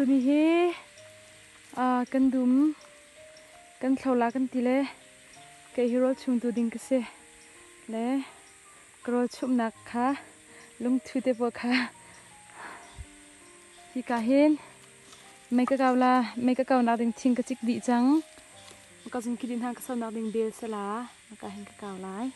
Tuni hi kan dum kan thlo la kan ti le kei hi rawl chumtu ding ka si le ka rawl chumhnak kha lungthu te pawl kha hika hin mei ka kau la mei ka kaunak ding thing ka cik dih cang ka cun kidin hang ka sonak ding bel sela maka hin ka kau lai.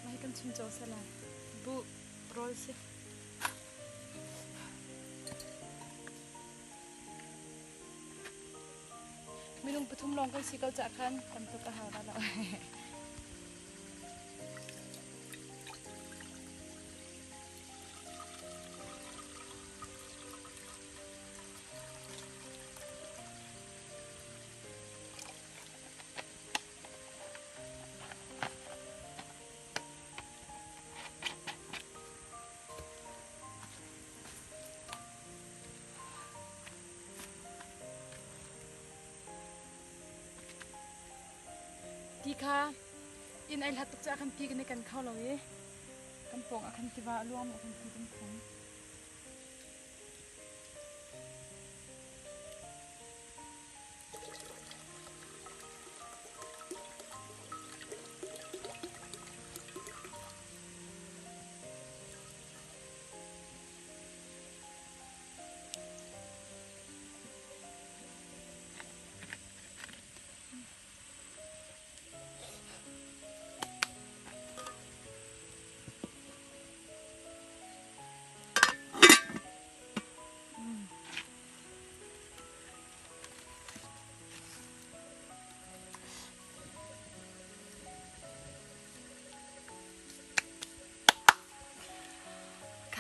Mai kan chum cho sala bu rawl si. Minung pathum lawng kan si ko cah khan tam tuk a hau la lo. Ti kha inn ai hlat tuk caah khan ti kan i ken kho lo i kan pawng ah khan tiva a luang mi ah khan ti kan phum.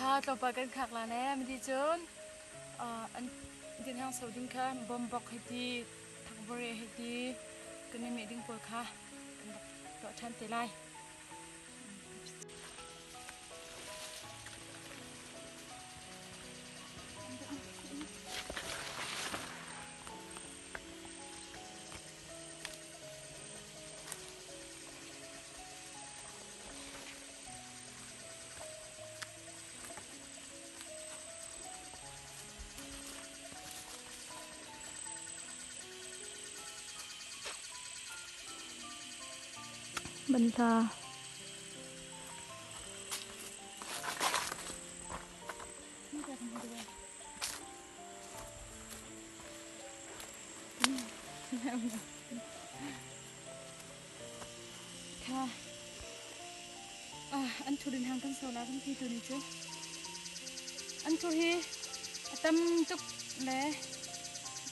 Kha tlawmpal kan khak la le miti cun an din hang so ding kha bombok hei ti thakbore hei ti kan i meh ding pawl kha kan rak tuah ṭhan te lai. Banhla. Kha an thur in hang kan so la kan ti tu ni cu an thur hi a tam tuk le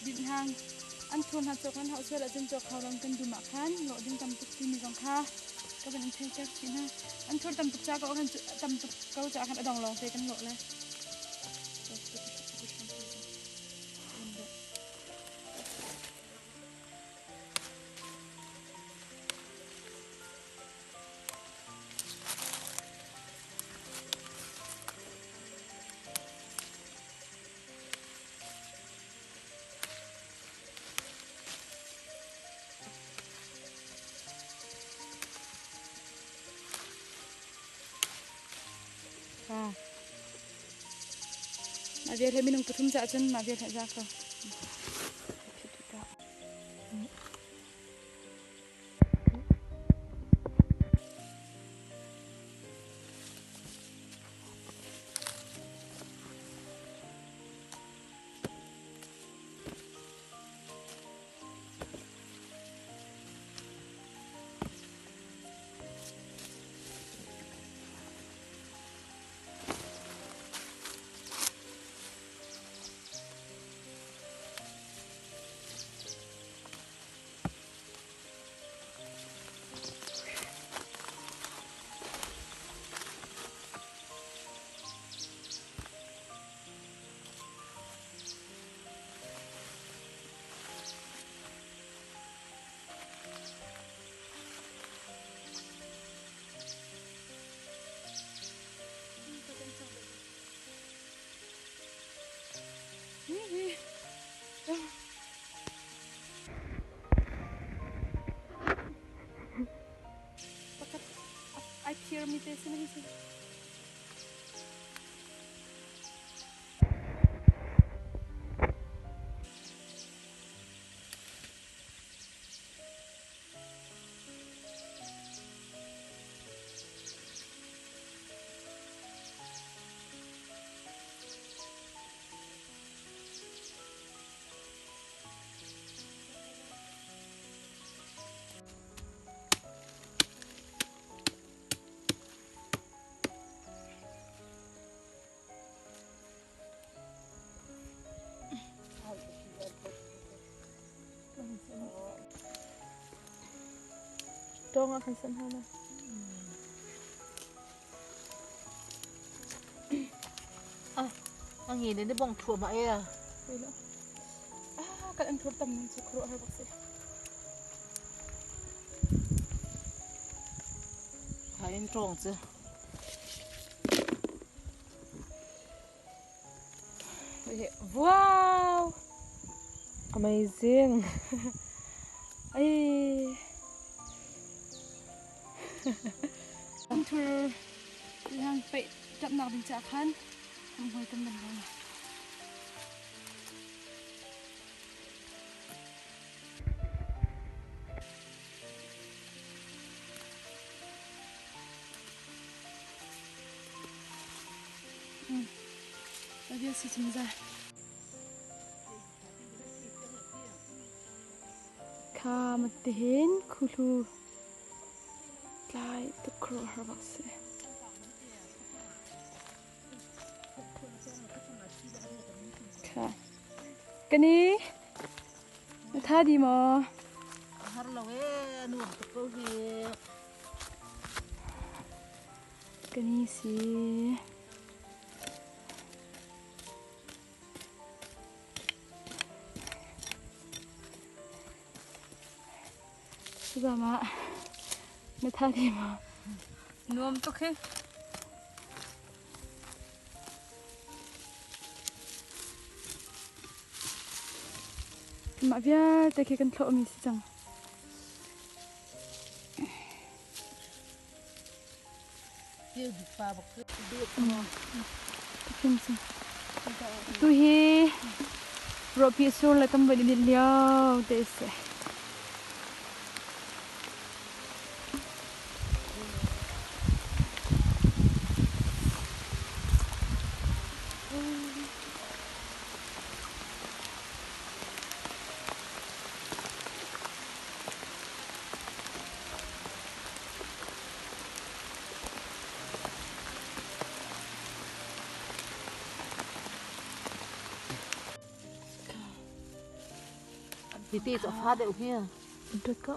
din hang an thur hna cawk nan hauh sual ahcun cawk hau ram kan dum ah khan lawh ding tam tuk timi zong kha ka van in thei ter chih hna an thur tam tuk ca ko khan tam tuk ko ca khan a dong lawng te kan lawh le Mah vial he minung pathum caah cun mah vial he za ko. mi te si na hi si. Tawng ah kan san hna na. Ah, a nge ne bong thuam ah e. Pui lo. Ah, kan an thur tam ning cu khuaruah har bak si. Tha in tawng cu. Wow! Amazing. Ai. An thur hang pe chapnak ding cha khan am hoi kan ban lo. Bia si chung za. Kha matihin khulu tlai tuk khro har bak si. Kha. Kani na tha di maw? Har lo e nuam tuk ko hi. Kani si. Suzama na tha di maw? Nuam tuk hi. Mah vialte khi kan thlawhmi si cang. Tu hi ruahpi sur le kan van i dinh lio te a si. Hi ti cu a fa deuh hi. Dot ko.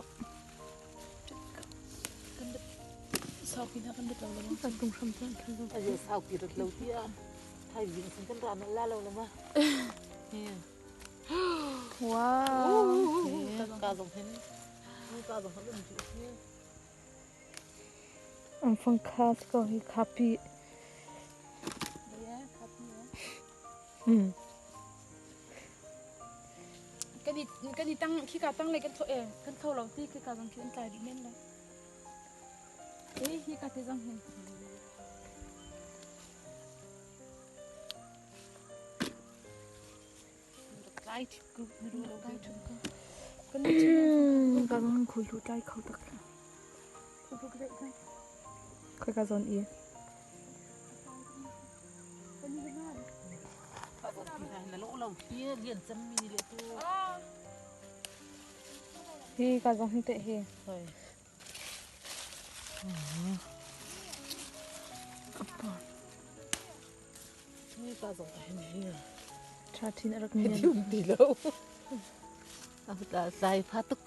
Saupi hna kan rat lo lo. Kan tung hram cun kan A je saupi rat lo ti a. Thai zing sin kan ra la lo lo ma. Wow. Ka zong hin. Ka zong hin um ti. Ang fang khas ko hi khapi. Kan i tang khi ka tang le kan tho e kan tho lo ti khi ka zong khi an tlai dih men lai. E hi ka te zong hin. Tlai thip ku Tlai thip ku. Ka zong khul lu tlai kho tak. Khoi ka zon i. Hi ka zong hin te hi. Tha thin a rak nian. Ti lo. Tlai pha tuk.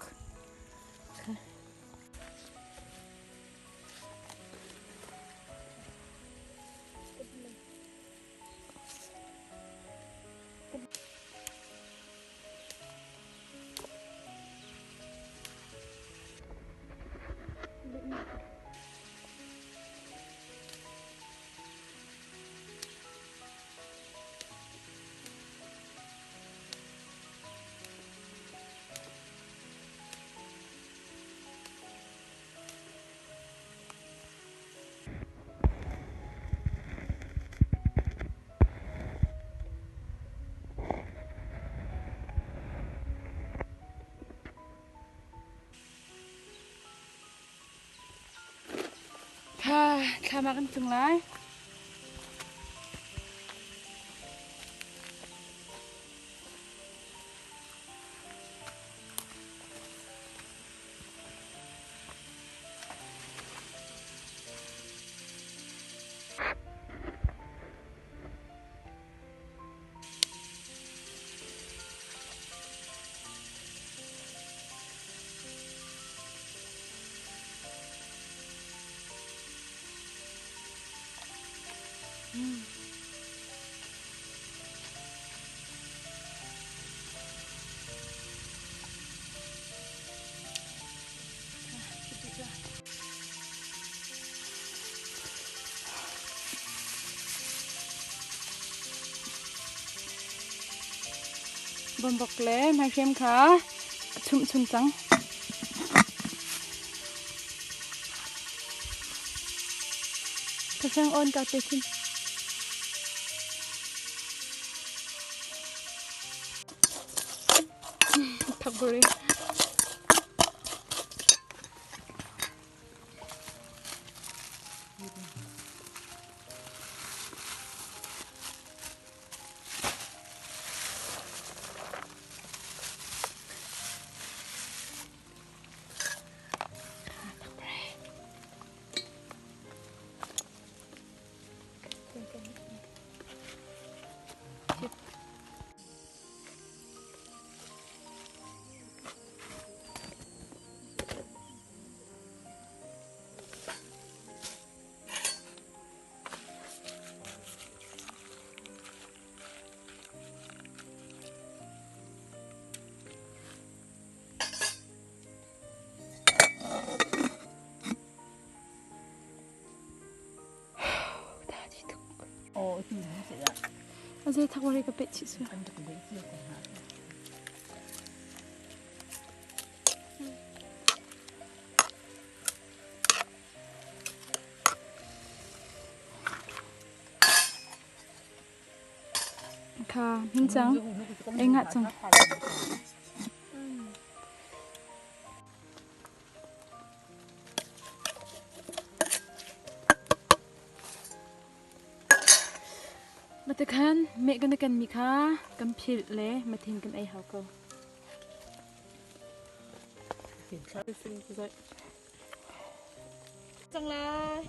Thlam ah kan tlung lai. Bawmbok le hmaihriam kha a chumh chung cang. Thasang on ka te khin. Thakburi. Azei thak wari ka peh chih su. Kha hin cang. Ei ngah cang. Matikhan meh kan kan mi kha kan philh le mathin kan ei hau ko. Cang lai.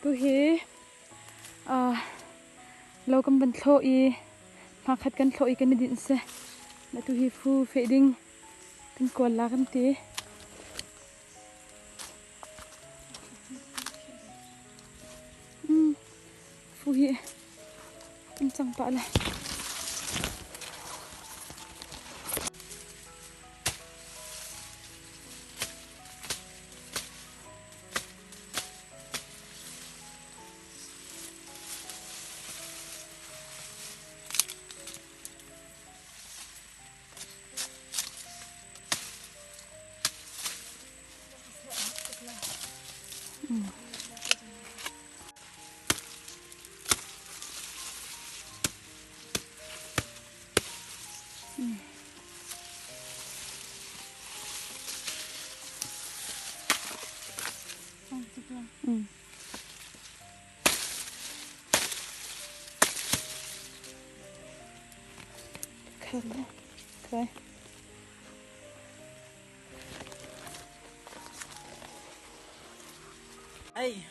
Tuhi lo kan van thlawh i hmakhat kan thlawh i kan i dinh si. Na tuhi fu feh ding kan kawl la kan ti. Fu hi kan cang pah le. Okay. Ei.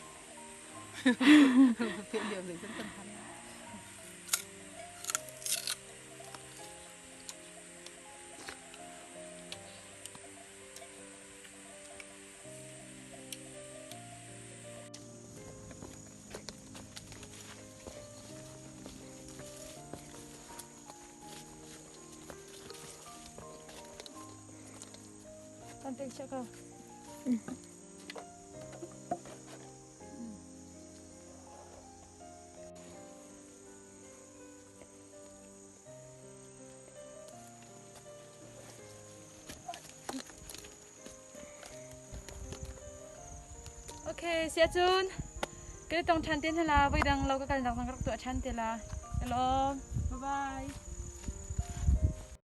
Kan tek chaka. Okay, siah cun kan i tong ṭhan te hna la. Voidang lo ka kalnak zong ka rak tuah ṭhan te la. Ka lawm. Bye bye.